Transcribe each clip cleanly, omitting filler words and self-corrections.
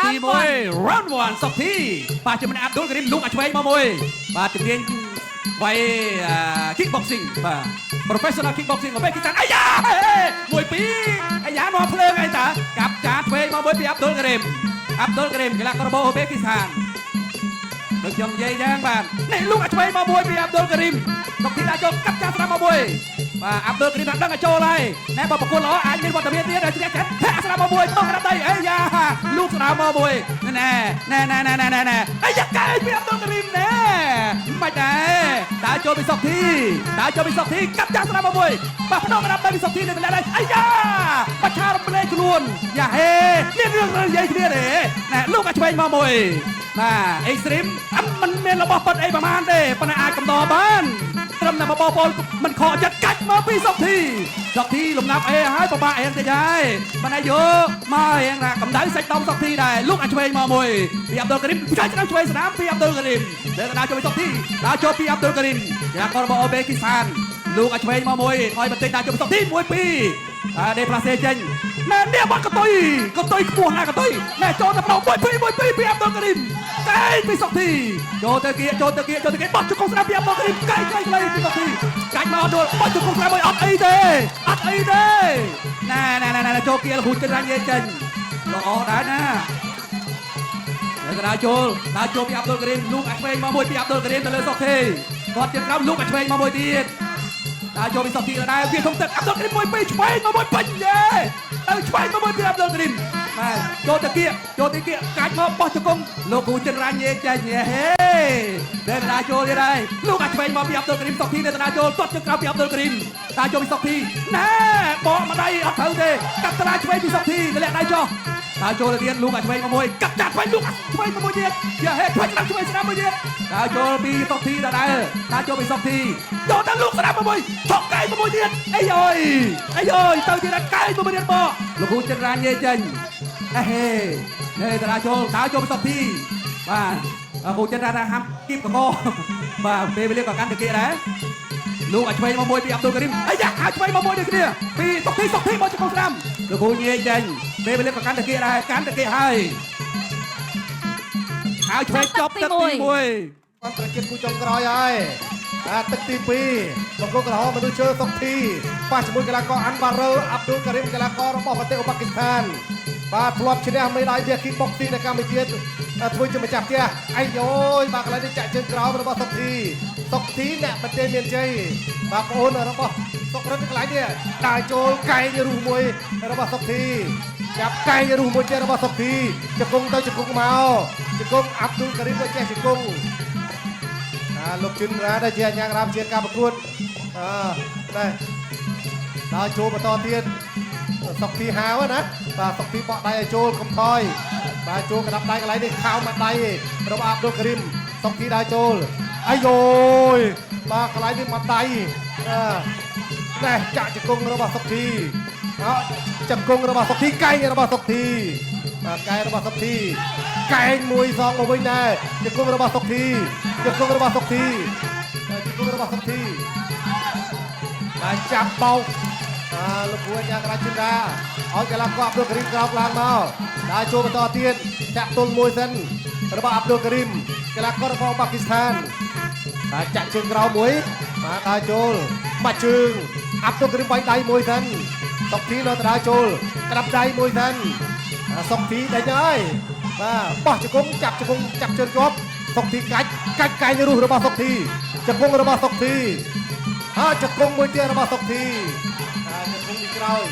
ទី1 round 1សុកធីបាទជាមួយនឹងអាប់ឌុលការីមលូកអាឆ្វេងមកមួយបាទជំនាញវាយ kick boxing បាទ professional kick boxing មកពេលគេចាន់អាយ៉ាមួយពីរអាយ៉ាមកភ្លើងអីតាកាប់ចាឆ្វេងមកមួយពីអាប់ឌុលការីមអាប់ឌុលការីមកីឡាកររបស់អូបេគីស្ថានដូចខ្ញុំនិយាយយ៉ាងបាទនេះលូកអាឆ្វេងមកមួយពីអាប់ឌុលការីមសុកធីដាក់ចូលកាប់ចាស្ដាំមកមួយបាទអាប់ឌុលការីមដឹងឲ្យចូលហើយណែបើប្រគល់ល្អអាចមានវត្តមានទៀតដល់ជ្រះចិត្តធាក់ស្ដាំមកមួយបោះក្តាប់ដីអីយ៉ាលូកស្ដាំមកមួយណែណែណែណែណែណែណែអាយ៉ាកែពីអាប់ឌុលការីមណែមិនដែរដើរចូលពីសុកធីដើរចូលពីសុកធីកាប់ចាស្ដាំមកមួយបាទផ្ដោក្តាប់ដីពីសុកធីនៅកន្លែងនេះអាយ៉ាបច្ឆារំលែកខ្លួនយ៉ាហេមានរឿងនិយាយគ្នាទេណែលូកអាឆ្វេងមកមួយបាទ extreme អត់មិនមានរបស់ប៉ិតអីប្រហែលទេប៉ុន្តែអាចកំដរបានត្រឹមតែបងប្អូនមិនខកចិត្តកាច់មកពីសុកធីសុកធីលំដាប់អេហើយពិបាកអេតិចហើយប៉ុន្តែយកមករៀងថាកម្ដៅសាច់ដុំសុកធីដែរលូកអាឆ្វេងមកមួយពីអាប់ឌុលការីមផ្ចាច់ឆ្វេងស្ដាំពីអាប់ឌុលការីមដែលដើរចូលពីសុកធីដើរចូលពីអាប់ឌុលការីមយ៉ាកររបស់អូបេគីស្ថានលូកអាឆ្វេងមកមួយថយបន្តិចដើរចូលពីសុកធី1 2អាដេផ្លាសេចេញណែនេះបាត់កតុយកតុយខ្ពស់ណាស់កតុយណែចូលទៅប្រោ1 2 1 2ពីអាប់ឌុលការីមកែងពីសុកធីចូលទៅគៀចូលទៅគៀចូលទៅគៀបោះជង្គង់ស្ដាំពីអាប់ឌុលការីមកែងខ្លីខ្លីពីសុកធីកាច់មកអត់ដួលបោះជង្គង់ស្ដាំមួយអត់អីទេអត់អីទេណែណែណែណែចូលគៀលហ៊ូចិនរ៉ាញ់យេចេញល្អដែរណាហើយក៏ដើរចូលដើរចូលពីអាប់ឌុលការីមលូកអាឆ្វេងមកមួយពីអាប់ឌុលការីមទៅលើសុកធីគាត់ទៀតក្រោមលូកអាឆ្វេងមកមួយទៀតដើរចូលពីសុកធីដែរវាធំទឹកអាប់ឌុលការីមមួយពីរឆ្វេងមកមួយពេញយេទៅឆ្វេងមកមួយពីអាប់ឌុលការីមបាទចូលទៅគៀចូលទៅគៀកាច់មកបោះជង្គង់លោកគ្រូចិនរ៉ាញ់យេចេញហេដែលដើរចូលទៀតហើយលូកអាឆ្វេងមកពីអាប់ឌុលការីមសុកធីនៅដើរចូលទាត់ជើងក្រោមពីអាប់ឌុលការីមដើរចូលពីសុកធីណែបកមកដៃអត់ត្រូវទេកាត់ត្រាឆ្វេងពីសុកធីតម្លាក់ដៃចុះដើរចូលទៅទៀតលូកអាឆ្វេងមកមួយកាត់ចាត់ឆ្វេងលូកអាឆ្វេងមកមួយទៀតយ៉ាហេឆ្វេងស្ដាំឆ្វេងស្ដាំមួយទៀតដើរចូលពីសុកធីដដែលដើរចូលពីសុកធីចូលទៅលូកស្ដាំមកមួយឆក់កែងមកមួយទៀតអីអើយអីអើយទៅទៀតកែងមកមួយទៀតបកលោកគ្រូចិនរ៉ាញយេចេញអេហេនេះដើរចូលដើរចូលពីសុកធីបាទគ្រូចិនរ៉ាថាហាំគៀបកកបាទពេលវេលាក៏កាន់តាគៀដែរលោកអាចឆ្វេងមកមួយពីអាប់ឌុលការីមអាយ៉ាអាចឆ្វេងមកមួយដូចគ្នាពីសុកធីសុកធីមកជង្គង់ស្ដាំលោកគ្រូញែកចេញពេលវេលាក៏កាន់តាគៀដែរកាន់តាគៀហើយហើយឆ្វេងចប់ទឹកទី1 អន្តរជាតិគូចុងក្រោយហើយអាទឹកទី2បង្គោលក្រហមមនុស្សជើសុកធីប៉ះជាមួយកីឡាករអាន់បារើអាប់ឌុលការីមកីឡាកររបស់ប្រទេសអូប៉ាគីស្ថានបាទធ្លាប់ឈ្នះមេដាយមាសគីបុកស៊ីនៅកម្ពុជាធ្វើជាម្ចាស់ផ្ទះអីយយបាទកន្លែងនេះចាក់ជើងក្រោមរបស់សុកធីសុកធីអ្នកប្រទេសមានជ័យបាទប្អូនរបស់សុករិទ្ធកន្លែងនេះដើរចូលកែងរុះមួយរបស់សុកធីចាប់កែងរុះមួយទៀតរបស់សុកធីជង្គង់ទៅជង្គង់មកជង្គង់អាប់ឌុលការីមក៏ចេះជង្គង់ អាលោកជិនរ៉ាដែលជាអាញាក្រាមជាការប្រកួតអើតែដល់ចូលបន្តទៀតសុកទីហាវណាបាទសុកទីបក់ដៃឲ្យចូលកុំថយបាទចូលក្តាប់ដៃកន្លែងនេះខោមកដៃរបស់អាប់ឌុលការីមសុកទីដើរចូលអាយយបាទកន្លែងនេះមកដៃអើតែចាក់ជង្គង់របស់សុកទីអោជង្គង់របស់សុកទីកែងរបស់សុកទីបាទកែងរបស់សុកទីកែងមួយសងមកវិញដែរជង្គង់របស់សុកទីជង្គង់របស់សុកទីជង្គង់របស់សុកទីបាទចាប់បោកអាលោកគ្រូអាញាក្រាចិន្តាឲ្យកីឡាករអាប់ឌុលការីមក្រោកឡើងមកដើរចូលបន្តទៀតចាក់ទល់មួយសិនរបស់អាប់ឌុលការីមកីឡាកររបស់ប៉ាគីស្ថានបាទចាក់ជើងក្រោមមួយបាទដើរចូលបាច់ជើងអាប់ឌុលការីមបាញ់ដៃមួយសិនសុកធីនៅតែដើរចូលក្តាប់ដៃមួយសិនសុកធីដេញហើយបាទបោះជង្គង់ចាប់ជង្គង់ចាប់ជើងជាប់សុកធីកាច់កាច់កែងរុះរបស់សុកធីជង្គង់របស់សុកធីហើយជង្គង់មួយទៀតរបស់សុកធីបាទជង្គង់ពីក្រោយ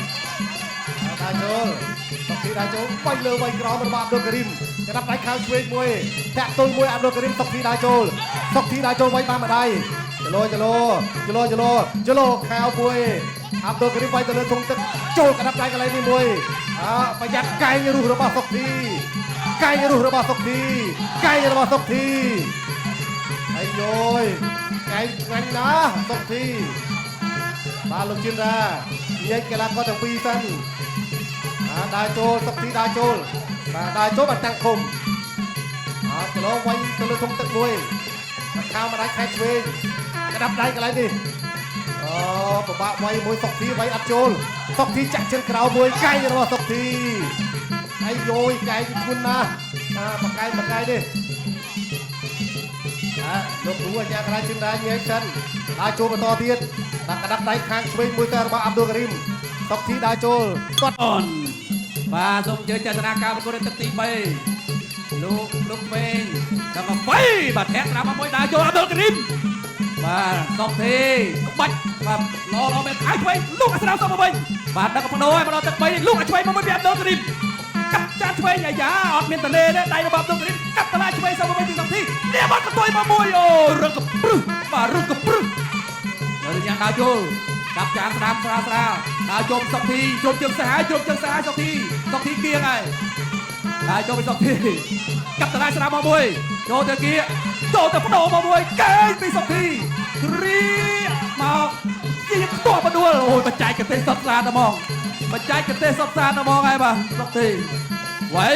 ដើរចូលសុកធីដើរចូលបាញ់លើបាញ់ក្រោមរបស់អាប់ឌុលការីមក្តាប់ដៃខាងឆ្វេងមួយតាក់ទល់មួយអាប់ឌុលការីមសុកធីដើរចូលសុកធីដើរចូលវាយបានម្ដាយចលោចលោចលោចលោចលោខាវមួយអាប់ឌុលការីមវាយទៅលើធុងទឹកចូលក្តាប់ដៃកន្លែងនេះមួយអើប្រយ័ត្នកែងរុះរបស់សុកធីកែងរុះរបស់សុកធីកែងរបស់សុកធីអាយយកែងឆ្ងាញ់ណាស់សុកធីបាទលោកជិនរាញែកកីឡាករទាំងពីរសិនបាទដើរចូលសុកធីដើរចូលបាទដើរចូលបាទតាំងឃុំអត់ចលោវាយទៅលើធុងទឹកមួយបាទខោម្ដាយខែឆ្វេងក្តាប់ដៃកន្លែងនេះអូពិបាកវាយមួយសុកធីវាយអត់ចូលសុកធីចាក់ជើងក្រោមមួយកែងរបស់សុកធី អាយយកែងធ្ងន់ណាស់អាបកែងបកែងនេះអាលោកគ្រូអាចារ្យកន្លែងជើងដៃញែកសិនដើរចូលបន្តទៀតដាក់កដាប់ដៃខាងឆ្វេងមួយតែរបស់អាប់ឌុលការីមសុកធីដើរចូលគាត់ អូនបាទសូមអញ្ជើញចេតនាការប្រកួតនៅទឹកទី3លោកលោកវែងដល់មកបីបាទធាក់ស្ដាប់មកមួយដើរចូលអាប់ឌុលការីមបាទសុកធីក្បាច់បាទល្អល្អមែនខៅឆ្វេងលោកអាស្ដាប់សុកមកវិញបាទដឹកបដោឲ្យមកដល់ទឹក3លោកអាឆ្វេងមកមួយពីអាប់ឌុលការីមកាប់ចានឆ្វេងអាយ៉ាអត់មានតលេទេដៃរបស់អាប់ឌុលការីមកាប់តឡាឆ្វេងសុកមកវិញពីសុកធីនេះបាត់កន្ទុយមកមួយអូរឹងកព្រឹសបាទរឹងកព្រឹស នៅញ៉ាំដើរចូលកាប់ចានស្ដាំស្រាលស្រាលដើរចូលសុកធីជុំជើងសេះហើយជុំជើងសេះហើយសុកធីសុកធីគៀងហើយដើរចូលពីសុកធីកាប់តឡាយស្ដាំមកមួយចូលទៅគៀចូលទៅបដោមកមួយកែងពីសុកធីរីមកជាខ្ទាស់បដួលអូយបច្ចេកទេសសុតស្លាតហ្មងបច្ចេកទេសសុតស្លាតហ្មងហើយបាទសុកធីវ៉ៃ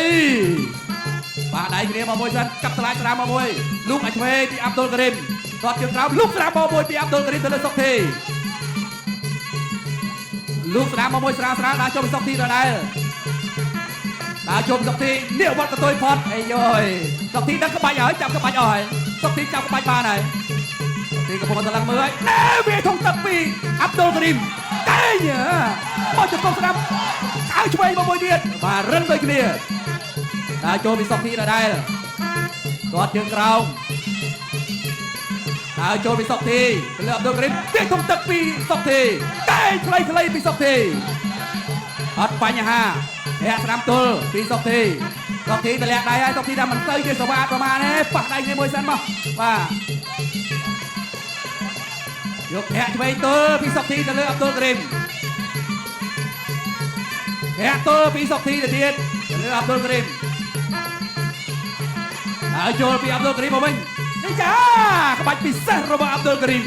បាទដៃគ្នាមកមួយសិនកាប់តឡាយស្ដាំមកមួយលូកឲ្យឆ្វេងពីអាប់ឌុលការីមគាត់ជើងក្រោមលូកស្ដាំមកមួយពីអាប់ឌុលការីមទៅលើសុកធី លោកស្ដាមមកមួយស្រាលស្រាលដើរចូលពីសុកទីដដែលដើរចូលពីសុកទីនេះវត្តកតុយផតអីយយសុកទីដឹកក្បាច់ហើយចាប់ក្បាច់អស់ហើយសុកទីចាប់ក្បាច់បានហើយសុកទីកំពុងតែឡើងមើលហើយណែវាធំទឹកពីអាប់ឌុលការីមកែងមកជង្គង់ស្ដាំខៅឆ្វេងមកមួយទៀតបាទរឹងដូចគ្នាដើរចូលពីសុកទីដដែលគាត់ជើងក្រោមដើរចូលពីសុកទីទៅលើអាប់ឌុលការីមវាធំទឹកពីសុកទីកែងខ្លីៗពីសុកទី អត់បញ្ហាធាក់ស្ដាំទល់ពីសុកធីសុកធីតម្លាក់ដៃហើយសុកធីថាមិនទៅជាសវ៉ាប្រមាណទេប៉ះដៃគ្នាមួយសិនមកបាទយកធាក់ឆ្វេងទល់ពីសុកធីទៅលើអាប់ឌុលការីមធាក់ទល់ពីសុកធីទៅទៀតទៅលើអាប់ឌុលការីមហើយចូលពីអាប់ឌុលការីមមកវិញនេះចាក្បាច់ពិសេសរបស់អាប់ឌុលការីម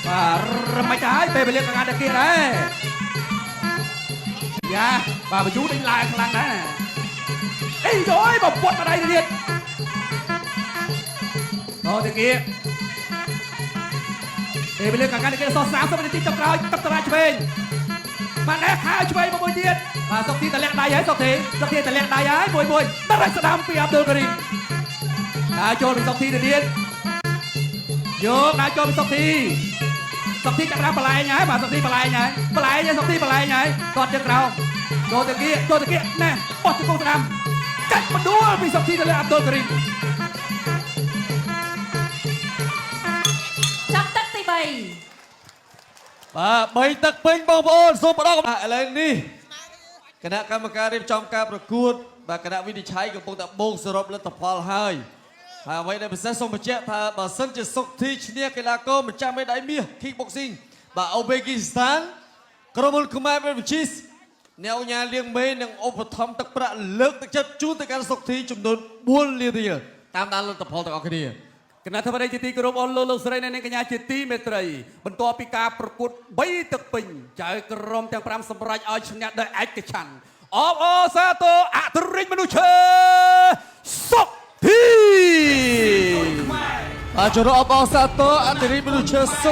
បាទរំមិនទៅហើយពេលវេលាកងានតាគៀដែរ យ៉ាបាទបញ្ជូដេញឡើងខ្លាំងដែរអីយយបើពុតមកដៃទៅទៀតអូទៅគៀពេលវេលាកងានតាគៀស30វិនាទីចុងក្រោយទឹកតរាឆ្វេងបាទនេះខៅឆ្វេងមកមួយទៀតបាទសុកទីតម្លាក់ដៃហើយសុកទីសុកទីតម្លាក់ដៃហើយមួយមួយតរស្ដាំពីអាប់ឌុលការីមដើរចូលពីសុកទីទៅទៀតយកដើរចូលពីសុកទីសុកទីចាប់ដើមបលែងហើយបាទសុកទីបលែងហើយបលែងហើយសុកទីបលែងហើយគាត់ជើងក្រោមចូលទៅគៀចូលទៅគៀណែបោះជង្គង់ស្ដាំកាច់បណ្ដួលពីសុកទីទៅលើអាប់ឌុលការីម ចាប់ទឹកទី3 បាទបីទឹកពេញបងប្អូនសូមផ្ដល់ឥឡូវនេះគណៈកម្មការរៀបចំការប្រកួតបាទគណៈវិនិច្ឆ័យកំពុងតែបូកសរុបលទ្ធផលហើយហើយអ្វីដែលពិសេសសូមបញ្ជាក់ថាបើសិនជាសុកធីឈ្នះកីឡាករម្ចាស់មេដាយមាស Kickboxing បាទអូបេគីស្ថានក្រុមហ៊ុនខ្មែរបេវិជីសអ្នកអញ្ញាលៀងមេនឹងឧបត្ថម្ភទឹកប្រាក់លើកទឹកចិត្តជូនទៅកាន់សុកធីចំនួន4លានរៀលតាមដានលទ្ធផលទាំងអស់គ្នា គណៈធិបតីជាទីគោរពអស់លោកលោកស្រីនិងនាងកញ្ញាជាទីមេត្រីបន្ទាប់ពីការប្រកួត3ទឹកពេញចៅក្រមទាំង5សម្រេចឲ្យឈ្នះដោយឯកច្ឆន្ទអបអរសាទរអធិរាជមនុស្សឈើសុកធី បាទជម្រកអបអរសាទរអធិរាជមនុស្សឈើសុ